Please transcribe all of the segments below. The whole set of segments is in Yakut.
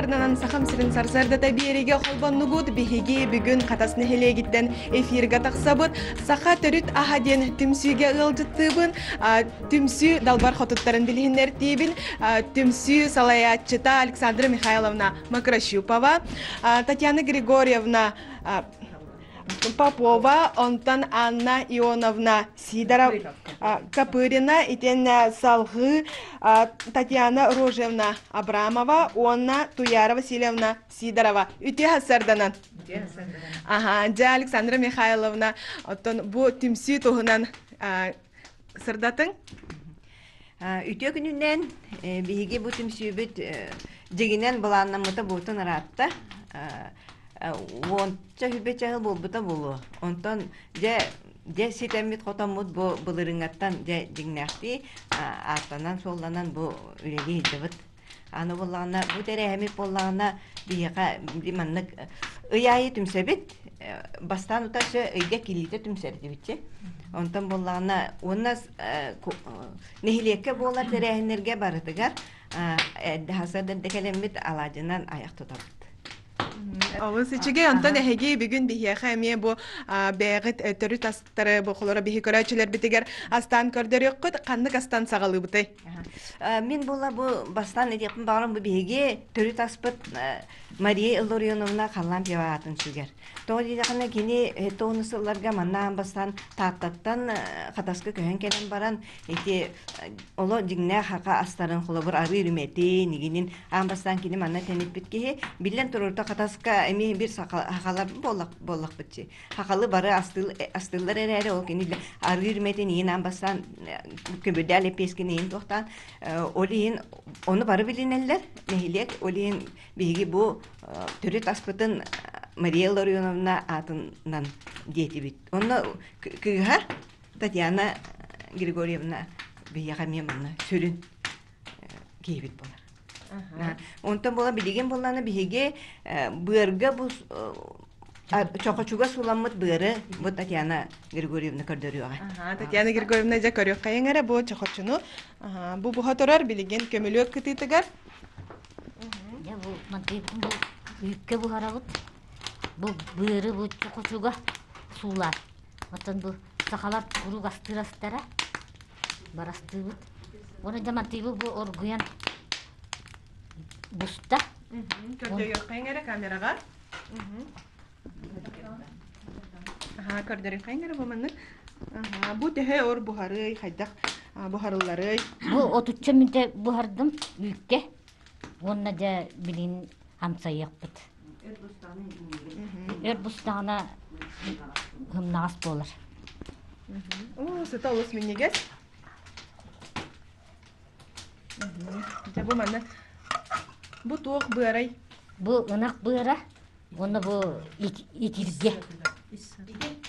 хасарданан Сахам сирин сарсыардата биэриигэ холбоннугут. Биһиги бүгүн Хатас нэһилиэгиттэн эфиргэ тахсабыт. Саха төрүт аһа диэн түмсүүгэ ыалдьыттыыбын. Түмсүү далбар хотуттарын билиһиннэртиибин. Түмсүү салайааччыта Александра Михайловна Макрощупова, Татьяна Григорьевна Попова, онтон Анна Ионовна Сидорова Копырина, итиэннэ салҕыы Татьяна Рожевна Абрамова уонна Туяра Васильевна Сидорова. Үтүө сарданан. Аха, дьэ Александра Михайловна, оттон бу түмсүү туһунан сырдатыҥ. Үтүө күнүнэн биһиги бу түмсүүбүт дьигинэн былааннаммыта буутун ыраатта. Уонча хүбэ чаһыл буолбута буолуо. Онтон дьэ дьэ ситэммит хотоммут бу былырыҥҥаттан дьэ дьиҥнээхтии ааттанан-суолланан бу үлэлии сылдьабыт. Аны буоллаҕына бу тэрээһиммит буоллаҕына биһиэхэ маннык ый аайы түмсэбит. Бастаан утарсы ыйга килиитэ түмсэрдибитчи. Онтон буоллаҕына уонна нэһилиэккэ буолар тэрээһиннэргэ барытыгар эрдэ хасыарда эрдэ кэлэммит алаадьынан айах тутабыт. Олус үчүгэй. Онтон эһиги бүгүн биһиэхэ эмиэ бу бэйэҕит төрүт астары бу холоро биһи көрөөччүлэрбитигэр астаан көрдөрүөххүт. Ханнык астан саҕалыыбытай? Мин була бу бастаан этиэхпин баҕарам бу биһиги төрүт аспыт Мария Илларионовна Харлампьева аатын сүгэр. Тоҕо диэтэххинэ кини тоҕус сылларга манна аан бастаан Тааттаттан Хатаска көһөн кэлэн баран ити оло дьиҥнээх хака астарын холобур арыы үрүмэтин игинин аан бастаан кини манна тэниппит киһи биллэн турар Хатаска эмиэ бир сахалар буоллахпытчы хахалы бары астыыллар эрээри ол кини арыы үрүмэтин иин аан бастаан көбүрдээл эппиэскин иин туохтаан ол иһин ону бары билинэллэр нэһилиэк ол иһин биһиги бу төрүт аспытын Мария Ларионовна аатынан диэтибит онно кыыһа Татьяна Григорьевна биһиэхэ эмиэ манна сүрүн киһибит буолар. Онтон буола билигин буоллаҕына биһиги быарга бу чохочуга суламмыт быары бу Татьяна Григорьевна көрдөрүөҕэ. Татьяна Григорьевна дьэ көрүөххэйиҥ эрэ бу чохочуну. Бу буһа турар билигин көмүлүөк кытыытыгар. Дьэ бу мантыйбытын бу үүккэ буһарабыт. Бу быары бу чохочуга суулаат. Оттон бу сахалар куруук астыыр астара барастыыбыт. Уонна дьэ мантыйбыт бу оргуйан буста. Көрдөрүөххэйиҥ эрэ камераҕа. Аһаа, көрдөрүөххэйиҥ эрэ бу маннык. Аһаа, бу төһө ор буһарый, хайдах буһарылларый? Бу отучча мүнтэ буһардым үүккэ. Уонна дьэ билин амсайыахпыт. Өр бустаҕына һымнаҕас буолар. Оо, сыта олус минньигэс. Дьэ бу манна бу туох быарай? Бу ынах быара уонна бу итиргэ.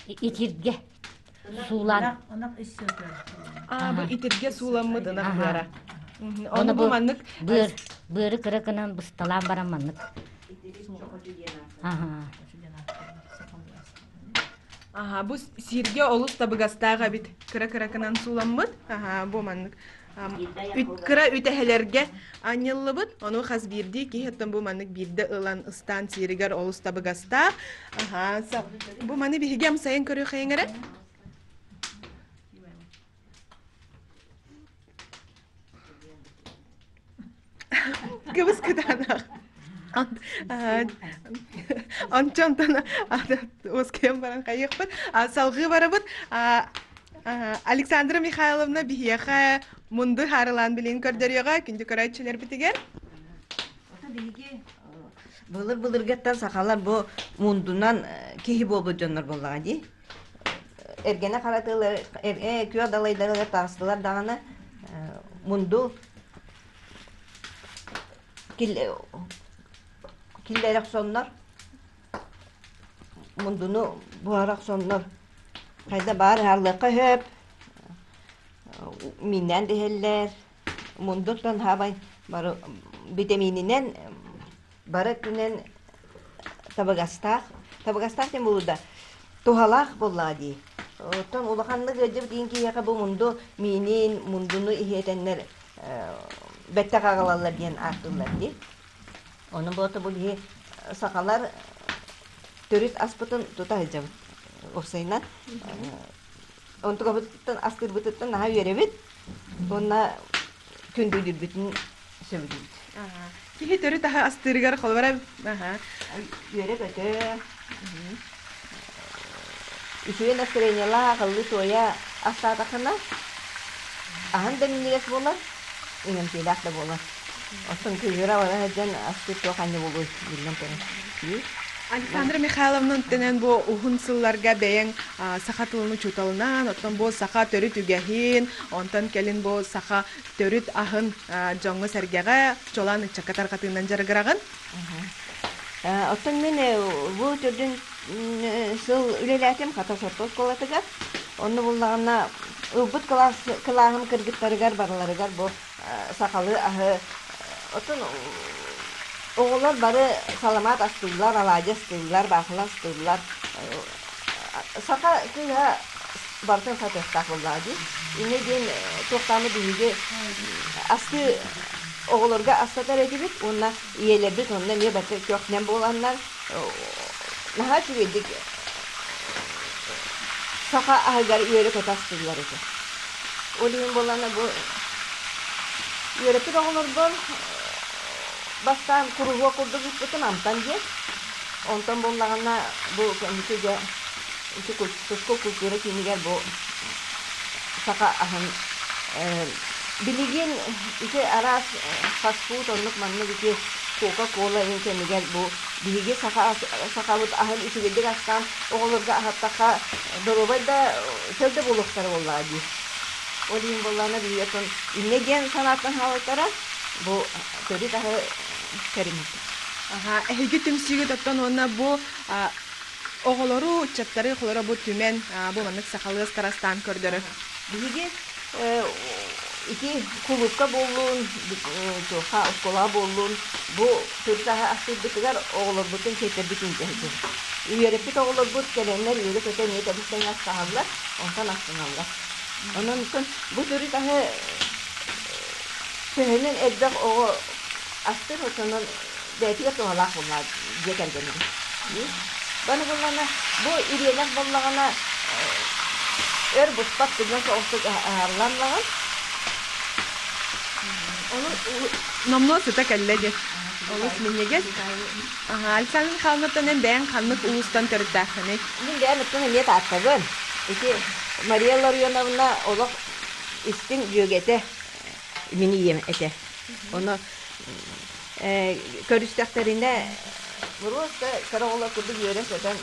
Итиргэ суулаан. Аа, бу итиргэ сууламмыт ынах быара. Ону бу маннык быар быары кыра гынан бысталаан баран маннык. Аха. Аха, бу сиргэ олус табыгастаах эбит. Кыра-кыра гынан сууламмыт. Аха, бу маннык кыра үтэһэлэргэ анньыллыбыт. Ону хас биирдии киһи оттон бу маннык биирдэ ылан ыстаан сииригэр олус табыгастаах. Аха, бу маны биһиги амсайан көрүөххэйиҥ эрэ. Кыбыс кытаанах. Ончонтон уоскуйан баран хайыахпыт. Салҕыы барабыт. Александра Михайловна биһиэхэ мунду хаарылаан билин көрдөрүөҕэ күндү көрөөччүлэрбитигэр. Биһиги былыр-былыргыттан сахалар бу мундунан киһи буолбут дьоннор буоллаҕа дии. Эргэнэ харатыылар, күөх далайдарыгар таҕыстылар даҕаны мунду киллэрэ охсоннор, мундуну буһара охсоннор хайда баар ыһааллыахха сөп, мииннээн да иһэллэр, мундуттан хаабай бары битэмиининэн бары өттүнэн табыгастаах табыгастаах диэн буолуо да туһалаах буоллаҕа дии оттон улаханнык ыалдьыбыт диэн киһиэхэ бу мунду миинин мундуну иһиэтэннэр бэттэх аҕалаллар диэн ааттыыллар дии. Ону буота бу биһи сахалар төрүт аспытын тута сылдьабыт. Уопсайынан онтукабытыттан астыырбытыттан наһаа үөрэбит уонна күндүлүүрбүтүн сөбүлүүбүт. Киһи төрүт аһы астыырыгар холобура Үөрэ-көтө, үчүгэй настроениелаах ыллыы-туойа астаатаххына, аһын да минньигэс буолар, иҥэмтиэлээх да буолар. Оттон кыыһыра бара сылдьан астыыр туох анньа буолуой, биллэн турар. Александра Михайловна тэнэн бу уһун сылларга бэйэҥ саха тылын учууталынан, оттон бу саха төрүт үгэһин, онтон кэлин бу саха төрүт аһын дьоҥҥо-сэргэҕэ, чуолаан ыччакка тарҕатыынан дьарыгыраҕын. Оттон мин бу төрдүн сыл үлэлээтим Хатас орто оскуолатыгар. Онно буллаҕына ылбыт кылааһым кыргыттарыгар барыларыгар бу сахалыы аһы оттон оҕолор бары саламаат астыыллар, алаадьы астыыллар, баахыла астыыллар. Саха кыыһа барытын сатыахтаах буоллаҕа дии. Инньэ диэн туохтаамы биһиги астыы оҕолорго астатар этибит уонна ийэлэрбит онно эмиэ бары көхнөн буоланнар наһаа үчүгэйдик саха аһыгар үөрэ-көтө астыыллар этэ. Ол иһин буоллаҕына бу үөрэппит оҕолорбор бастаан куруһуок курдук ыыппытым амтан диэн. Онтон буоллаҕына бу кэнники дьэ ити Тускул культура киинигэр бу саха аһын билигин ити араас фастфуд оннук маннык ити кока-кола иһин кэмигэр бу биһиги саха сахабыт аһын үчүгэйдик астаан оҕолорго аһаттахха доруобай да чөл да буолуохтара буоллаҕа дии. Ол иһин буоллаҕына биһиги оттон инньэ диэн санааттан хаалбыттара бу төрүт аһы тэриммиппит. Аха, эһиги түмсүүгүт оттон уонна бу оҕолору, ыччаттары холоро бу түмэн бу маннык сахалыы астарастаан көрдөрөр. Биһиги ити кулуупка буоллун, туохха оскуолаҕа буоллун, бу төрүт аһы астыырбытыгар оҕолорбутун сиэттэрбитин илдьэ Үөрэппит оҕолорбут кэлэннэр үөрэ-көтө эмиэ тэбис-тэҥ астаһаллар, онтон астыналлар. Онон бу төрүт аһы төһөнөн элбэх оҕо астыыр, оччонон бэйэтигэр туһалаах буоллаҕа дьиэ кэргэнигэр. Баны буоллаҕына, бу ириэнэх буоллаҕына өр буспат тыгын соҕустук аһарыллан ылаҕын. Ону номнуо сыта кэллэ дии. Олус минньигэс. Александр Михайловнаттан эн бэйэҥ ханнык улуустан төрүттээххиний? Мин бэйэм оттон эмиэ Тааттабын. Ити Мария Ларионовна олох истиҥ дьүөгэтэ мин ийэм этэ. Ону көрүстэхтэринэ просто кыра оҕолор курдук үөрэн-көтөн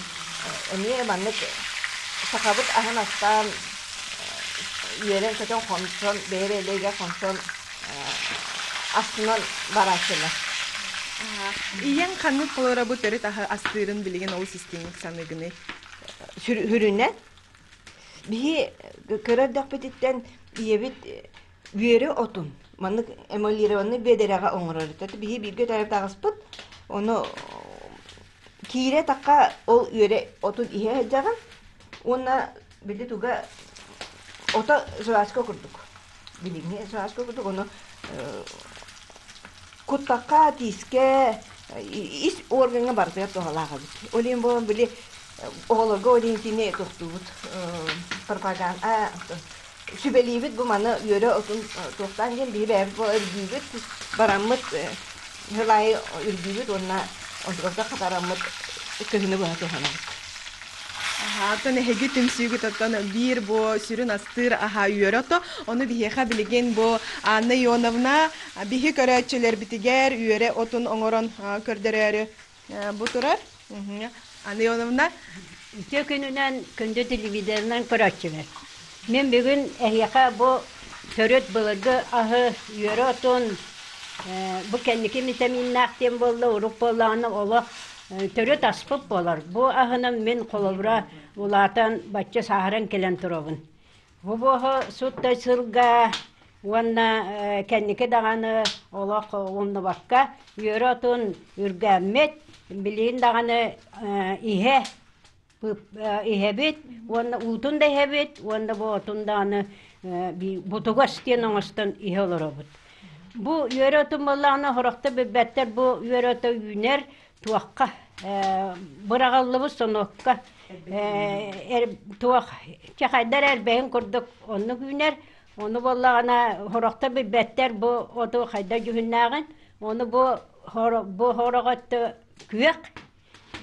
эмиэ маннык сахабыт аһын астаан үөрэн-көтөн хонсон бэйэ-бэйэлэригэр хонсон астынан барааччылар. Ийэҥ ханнык холоро бу төрүт аһы астыырын билигин олус истиҥник саныыгыный? Сүрүнэ биһи кыра эрдэхпититтэн ийэбит үөрэ отун маннык эмалированный биэдэрэҕэ оҥорор этэ. Биһи бииргэ төрөөбүт аҕыспыт ону киирэ тахха ол үөрэ отун иһэ сылдьаҕын уонна били туга ото жвачка курдук билиҥҥи жвачка курдук ону куттахха тиискэ ис органҥа барытыгар туһалаах эбит. Ол иһин буолан били оҕолорго ол иһин кини тохтуубут пропаганда сүбэлиибит бу маны үөрэ отун туохтаан диэн биһи бэйэбит буола үргүүбүт бараммыт сыл аайы үргүүбүт уонна онтукабыта хатараммыт кыһыны быһа туһанабыт. Оттон эһиги түмсүүгүт оттон биир бу сүрүн астыыр аһа үөрэ ото. Ону биһиэхэ билигин бу Анна Ионовна биһи көрөөччүлэрбитигэр үөрэ отун оҥорон көрдөрөөрү бу турар. Анна Ионовна. Үтүө күнүнэн күндү телевидениенэн көрөөччүлэр. Мин бүгүн эһиэхэ бу төрүт былыргы аһы үөрэ отун бу кэнники витаминнаах диэн буолла, урук буоллаҕына олох төрүт аспыт буолар. Бу аһынан мин холобура улаатан бачча сааһыран кэлэн турабын. Бу буоһу суттай сылга уонна кэнники даҕаны олох умнубакка үөрэ отун үргээммит, билигин даҕаны иһэ иһэбит уонна уутун да иһэбит уонна бу отун даҕаны бутугас диэн оҥостон иһэ олоробут. Бу үөрэ отун буоллаҕына хорохто билбэттэр бу үөрэ ото үүнэр туохха быраҕыллыбыт сонуокка туох чахайдар эрбэһин курдук оннук үүнэр. Ону буоллаҕына хорохто билбэттэр бу оту хайда дьүһүннээҕин. Ону бу бу хорох өттө күөх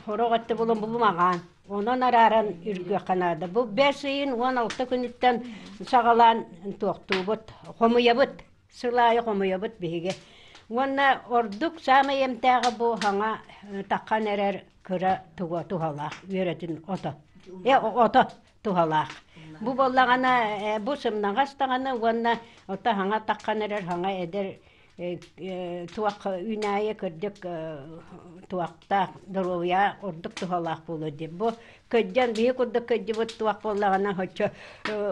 Сорох өттө булан булумаҕаан, онон арааран үргүөххэ наада. Бу бэс ыйын 16 күнүттэн саҕалаан туохтуубут, хомуйабыт, сыл аайы хомуйабыт биһиги. Уонна ордук саамай эмтээҕэ бу хаҥа таххан эрэр кыра туга туһалаах үөрэтин ото. Э, ото туһалаах. Бу буоллаҕына бу сымнаҕас даҕаны уонна ото хаҥа таххан эрэр хаҥа эдэр туох үүнээйи кырдьык туохтаах доруобуйа ордук туһалаах буолуо диэн. Бу кырдьан биһи курдук кырдьыбыт туох буоллаҕына оччо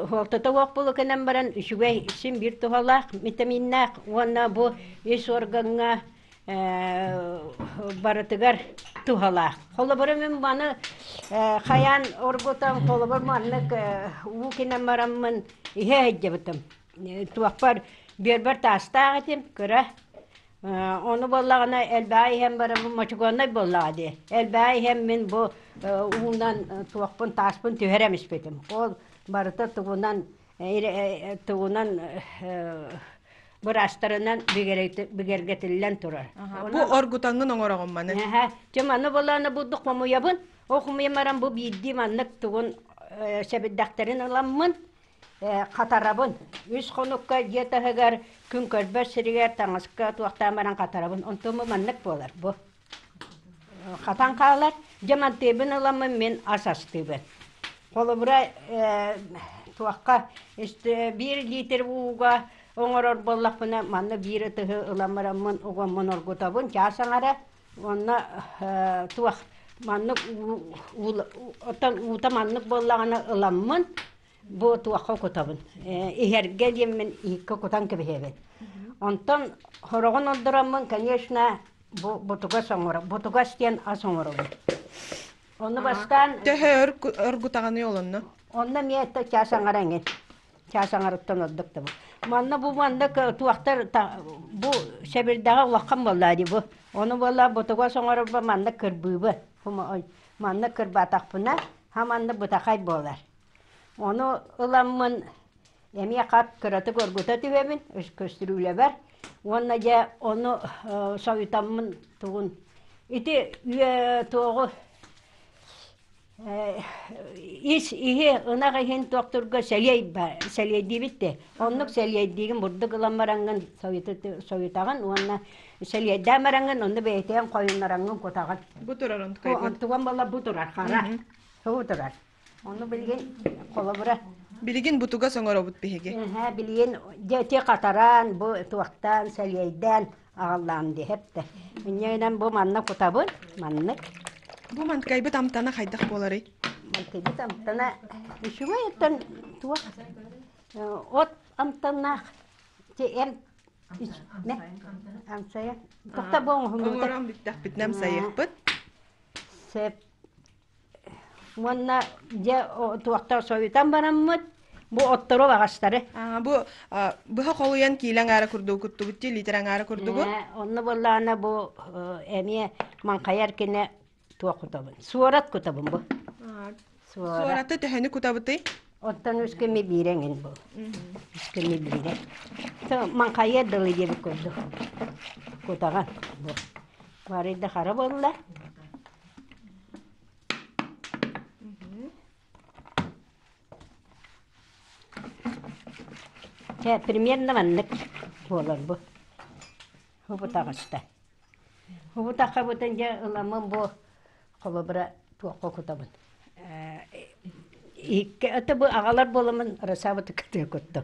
суолтата суох буолу кэнэн баран үчүгэй син биир туһалаах витаминнаах уонна бу ис органҥа барытыгар туһалаах. Холобура мин маны хайаан оргутан холобур маннык уу кинэн бараммын иһэ сылдьыбытым. Туохпар бүөрбэр таастаах этим, кыра. Ону буоллаҕына элбэҕи иһэн бараммын мочугуоннай буоллаҕа дии. Элбэҕи иһэн мин бу уунан туохпун тааспын түһэрэн испитим. Ол барыта тугунан тугунан быраастарынан бигэргэтиллэн турар. Бу оргутаҥҥын оҥороҕун маны. Чэ маны буоллаҕына бурдук хомуйабын. Ол хомуйан баран бу биирдии маннык тугун сэбирдэхтэрин ыламмын хатарабын. Үс хонукка дьиэ таһыгар күн көрбөт сиригэр таҥаска туохтаан баран хатарабын. Онтон бу маннык буолар бу. Хатан хаалар. Дьэ мантыыбын ыламмын мин ас астыыбын. Холобура туохха биир литр ууга оҥорор буоллахпына манна биир ытыһы ылан бараммын угаммын оргутабын чаас аҥара Уонна туох маннык оттон уута маннык буоллаҕына ыламмын бу туохха кутабын иһэргэ диэммин иһиккэ кутан кэбиһэбин. Онтон хороҕун ордороммун, конечно, бу бутугас оҥоро бутугас диэн ас оҥоробун. Ону бастаан Төһө өр оргутаҕыный ол онно? Онно эмиэ чаас аҥара эҥин. Чаас аҥарыттан ордук да бу. Манна бу манна туохтар бу сэбирдэҕэ улахан буоллаа дии бу. Ону буолла бутугас оҥорорбо манна кырбыыбы. Манна кырбаатахпына ха манна бытахай буолар. Ону ыламмын эмиэ хат кыратык оргута түһэбин көстүрүүлэбэр уонна дьэ ону соютаммын тугун ити туоҕу Ис иһи ынах иһин туохтурга сэлиэй сэлиэйдиибит дээ. Оннук сэлиэйдиигин бурдук ылан бараҥҥын соютаҕын уонна сэлиэйдээн бараҥҥын онно бэйэтигэн хойуннараҥҥын кутаҕын. Бу турар онтукайбыт. Онтуган буолла бу турар хара. Бу турар. Ону билигин холобура Билигин бутугас оҥоробут биһиги. Билигин дьэ хатаран бу туохтаан сэлиэйдээн аҕаллаам диэһэптэ. Инньэ бу манна кутабын, маннык. Бу манткайбыт амтана хайдах буоларый? Мантыйбыт амтана үчүгэй оттон туох от амтаннаах ти эм амсайа тохта бу оҥоһуллубута. Оҥорон бүттэхпитинэ амсайыахпыт. Сеп Уонна дьэ туохтар соютан бараммыт бу оттору баҕастары. Бу быһа холуйан киилэ аҥаара курдугу куттубут дии, литр аҥаара курдугу. Онно буоллаҕына бу эмиэ маҥхайар кинэ туох кутабын? Суорат кутабын бу. Суораты төһөнү кутабытый? Оттон үс күммү биирэ эҥин бу. Үс күммү биирэ. Маҥхайыар дылы диэбит курдук. Кутаҕан бу. Барыйда хара буолла. Чэ, примерно маннык буолар бу. Хубу таҕыста. Хубу таххабытын дьэ ыламмын бу холобура туохха кутабын. Икки это бу аҕалар буоламын расабыты кытыы куттум.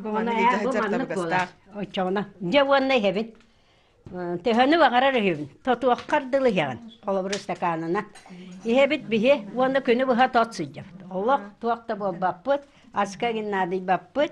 Бу маннык буолар. Оччоҕуна дьэ уонна иһэбин. Төһөнү баҕарар үһүбүн, тотуоххар дылы иһэҕин, холобур ыстакаанына. Иһэбит биһи уонна күнү быһа тот сылдьабыт. Олох туох да буолбаппыт, аска наадыйбаппыт.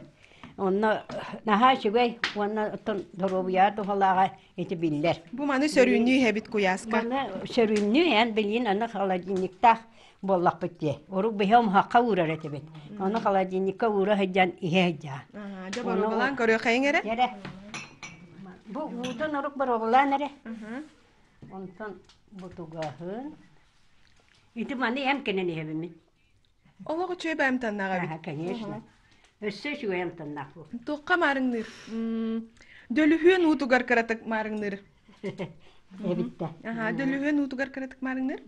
Онно наһаа үчүгэй уонна оттон доруобуйаҕа туһалааҕа ити биллэр. Бу маны сөрүүннүү иһэбит куйааска. Маны сөрүүннүү эн билигин аны холодильниктаах буоллахпыт дии. Урук биһи омуһахха уурар этибит. Ону холодильникка уура сылдьан иһэ сылдьаҕын. Дьэ боруобалаан көрүөххэйиҥ эрэ. Эрэ. Бу уутун орук боруобалаан эрэ. Онтон бутугаһын. Ити маны эм кэнэн иһэбин мин. Олох үчүгэй баамтаннаах эбит. Аха, конечно. Өссө үчүгэй амтаннаах бу. Туохха маарыҥныыр? Дөлүһүөн уутугар кыратык маарыҥныыр. Эбиттэ. Аха, дөлүһүөн уутугар кыратык маарыҥныыр.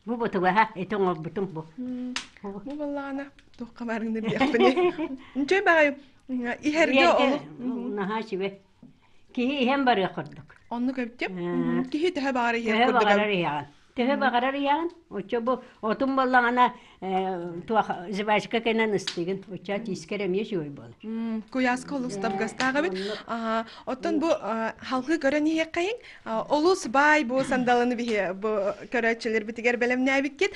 Бу бутугаһа, ити оҥорбутум бу. Бу баллаҕана туохха маарыҥныыр диэхпиний. Үчүгэй баҕайы иһэргэ олох Наһаа үчүгэй. Киһи иһэн барыах курдук. Оннук эбит. Киһи төһө баҕар иһэр Төһө курдук. баҕарар иһэҕин. Төһө баҕарар иһэҕин. Оччо бу отун буоллаҕына туох жвачка кэнэн ыстыгын. Оччо тиискэр эмиэ үчүгэй буолар. Куйааска олус табыгастаах эбит. Оттон бу халгыы көрөн иһиэххэйиҥ. Олус баай бу сандалыны биһи бу көрөөччүлэрбитигэр бэлэмнээбиккит.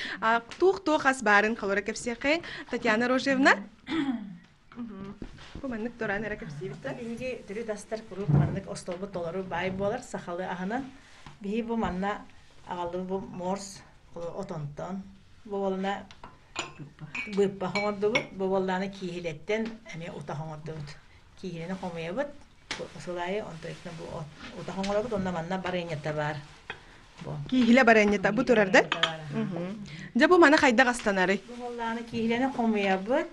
Туох-туох ас баарын холоро кэпсиэххэйиҥ. Татьяна Рожевна. Бу маннык туран эрэ кэпсиибит да. Биһиги төрүт астар куруук маннык остуолбут толору баай буолар сахалыы аһынан. Биһи бу манна аҕаллыбыт бу морс отонтон бу буолана быыппах оҥордубут. Бу буоллааны кииһилэттэн эмиэ утах оҥордубут. Кииһилэни хомуйабыт сыл аайы онтон бу утах оҥоробут онно манна барыанньата баар. Кииһилэ барыанньата бу турар да? Дьэ бу маны хайдах астанарый? Бу буоллаҕына кииһилэни хомуйабыт,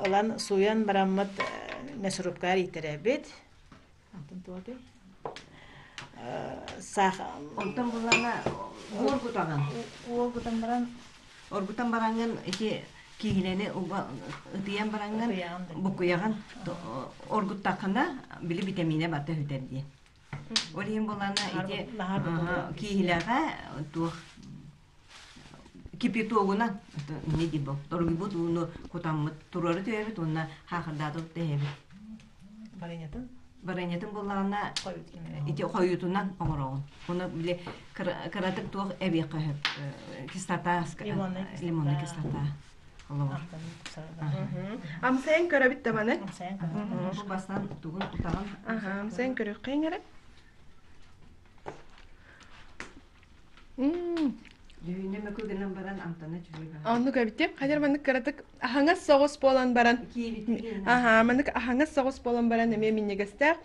ылан сууйан бараммыт мясорубкаҕа иитэрэбит. Онтон туотай? Саах Онтон буллаҕына уол кутаҕын. Уол кутан баран Оргутан бараҥҥын ити кииһилэни ытыйан бараҥҥын буккуйаҕын оргуттаххына били битэмиинэ барыта сүтэр диэн. Ол иһин буоллаҕына ити кииһилэҕэ туох кипятогунан не дии бу торуйбут ууну кутаммыт туруору түһэбит уонна хаахырдаатыбыт да иһэбит. Барыанньатын? Барыанньатын буоллаҕына ити хойутунан оҥороҕун. Уонна били кыратык туох эбиэххэ сөп кислота лимонная кислота. Амсайан көрөбүт да маны. Бу бастан тугун утаҕын. Аха, амсайан көрүөххэ эрэ. Дьүһүнэ мөкү гынан баран амтана үчүгэй баар. Оннук эбит. Хадьар маннык кыратык аһаҥас соҕус буолан баран. Аха, маннык аһаҥас соҕус буолан баран эмиэ минньигэстээх.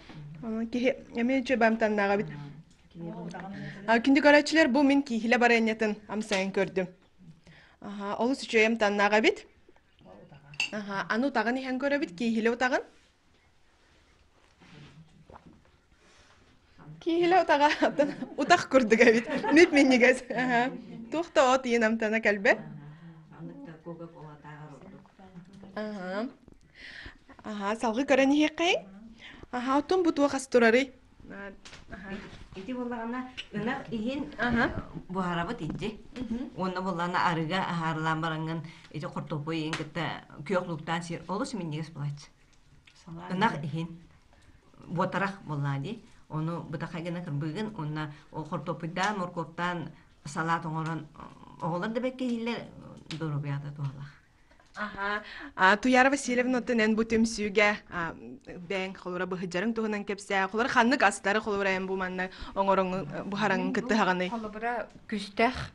Киһи эмиэ үчүгэй амтаннаах эбит. Күндү көрөөччүлэр, бу мин кииһилэ барыанньатын амсайан көрдүм. Аха, олус үчүгэй амтаннаах эбит. Аха, аны утаҕын иһэн көрөбүт, кииһилэ утаҕын. Кииһилэ утаҕа утах курдук эбит. Мип минньигэс. Аха. Туох да от иин амтана кэлбэт. Аха. Аха, салгыы көрөн иһиэххэйиҥ. Аха, оттон бу туох ас турарый? Ити буоллаҕына ынах иһин буһарабыт ити. Уонна буоллаҕына арыга аһаарылаан бараҥҥын ити хортуоппуй иһин кытта күөх лууктаан сиир олус минньигэс буолааччы. Ынах иһин буотарах буоллаҕа дии. Ону бытахай гына кырбыыгын уонна ол хортуоппуйдаан, моркуоптаан салаат оҥорон оҕолор да бэккэ иһиллэр доруобуйаҕа да туһалаах. Аха. Туяра Васильевна, оттон эн бу түмсүүгэ бэйэҥ холура быһыдьарыҥ туһунан кэпсээ. Холура ханнык астары холура эн бу манна оҥороҥ буһараҥ кыттыһаҕыный? Холобура, күстэх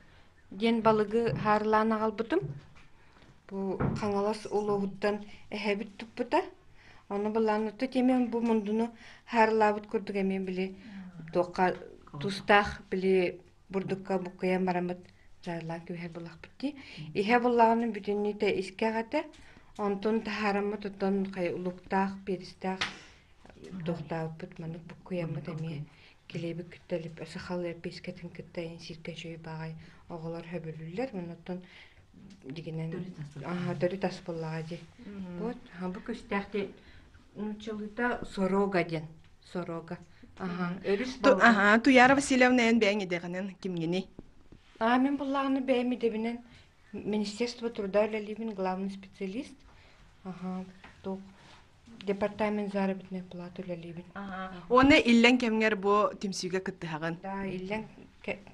диэн балыгы хаарылаан аҕалбытым. Бу Хаҥалас улууһуттан эһэбит туппута. Ону былаан тимин бу мундуну хаарылаабыт курдук эмиэ били туохха тустаах били бурдукка буккуйан бараммыт дьаарылаан кэбиһэр буоллахпыт дии. Иһэ буоллаҕына бүтүннүүтэ искэх этэ. Онтон таһаараммыт оттон луктаах, перцтээх туохтаабыппыт маннык буккуйаммыт эмиэ килиэби кытта сахалыы лэппиэскэтин кытта сиргэ үчүгэй баҕай оҕолор сөбүлүүллэр. Оннуттан дигинэн төрүт ас буоллаҕа дии. Вот бу күстээх нууччалыыта сорога диэн Сорога. Аха, өрүс балыга. Аха, Туяра Васильевна эн бэйэҥ идэҕинэн кимҥиний? Аа, мин буллаҕына бэйэм идэбинэн Министерство труда үлэлиибин, главный специалист. Аха, туох департамент заработной платы үлэлиибин. Аха. Уонна иллэҥ кэмҥэр бу түмсүүгэ кыттыһаҕын? Да, иллэҥ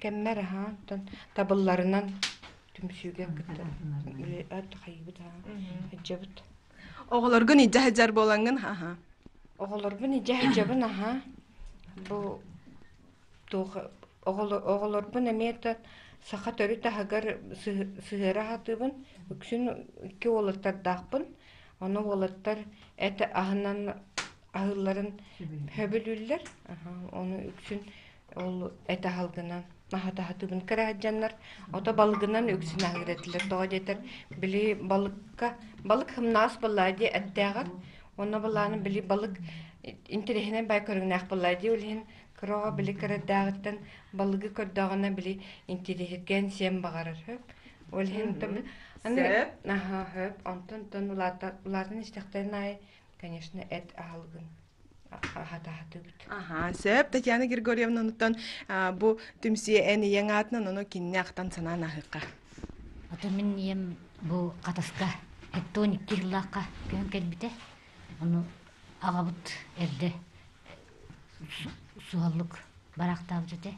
кэммэр аха, оттон табылларынан түмсүүгэ кытта хайыбыт аха, сылдьабыт. Оҕолоргун илдьэ сылдьар буолаҥҥын аха. Оҕолорбун илдьэ сылдьабын аһаа. Бу туох оҕолорбун эмиэ да саха төрүт аһыгар сыһыара сатыыбын. Үксүн икки уолаттардаахпын. Ону уолаттар эт аһынан аһыылларын хөбүлүүллэр. Ону үксүн ол эт аһылгынан аһатаһатыбын кыраһадьаннар ото балыгынан үксүн аһыыр этилэр. Тоҕо диэтэр били балыкка балык хымнаас буоллаа дии эттээҕэр онно былааны били балык интэриэһинэй бай көрүҥнээх буоллаа дии ол иһин кыра оҕо били кырадааҕыттан балыгы көрдөҕүнэ били интириэһиргээн сиэн баҕарар хөп ол иһин аны аха хөп онтон тон улаатан истэхтэрин аайы конечно эт аһылыгын аһатаһатыбыт. Аха, сөп. Татьяна Григорьевна онуттан бу түмсүү эн ийэҥ аатынан ону кинини ахтан санаан аһыахха. Ото мин ийэм бу Хатаска 72 сыллаахха көһөн кэлбитэ. Ону аҕабыт эрдэ суһаллык бараахтаабыт этэ.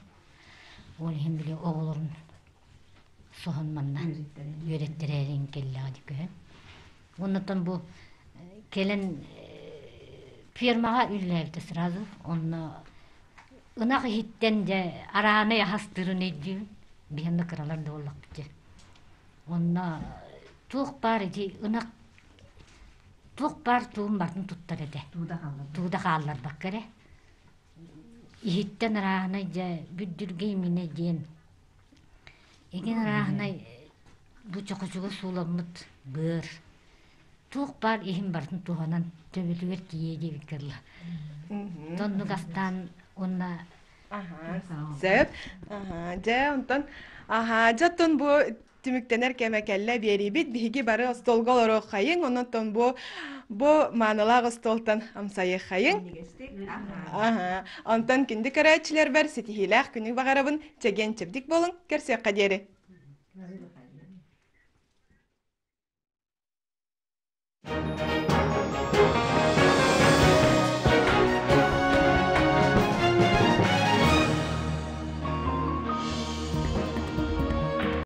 Ол иһин били оҕолорун соһон манна үөрэттэрээрин кэллэҕэ дии көһөн. Оннуттан бу кэлэн фермаҕа үлэлээбитэ сразу. Онно ынах иһиттэн дьэ араанай аһастыырын өйдүүбүн. Биһиэннэ кыралар да буоллахпыт дьэ. Онно туох баар ити ынах туох баар тугун барытын туттар этэ. Тууда хаалларбакка эрэ. Иһиттэн арааһынай дьэ бүддүргэ иминэ диэн Игин арааһынай бу чохочуга сууламмыт быар туох баар иһин барытын туһанан төбөтүгэр тиийиэ диэбиккэ дылы. Оннук астаан уонна Сөп. Дьэ, онтон аха, дьэ оттон бу түмүктэнэр кэмэ кэллэ биэриибит. Биһиги бары остуолга олоруоххайыҥ, онон бу бу маанылаах остуолтан амсайыаххайыҥ. Аха. Онтон күндү көрөөччүлэрбэр ситиһиилээх күнү баҕарабын. Чэгиэн чэбдик буолуҥ. Көрсүөххэ диэри.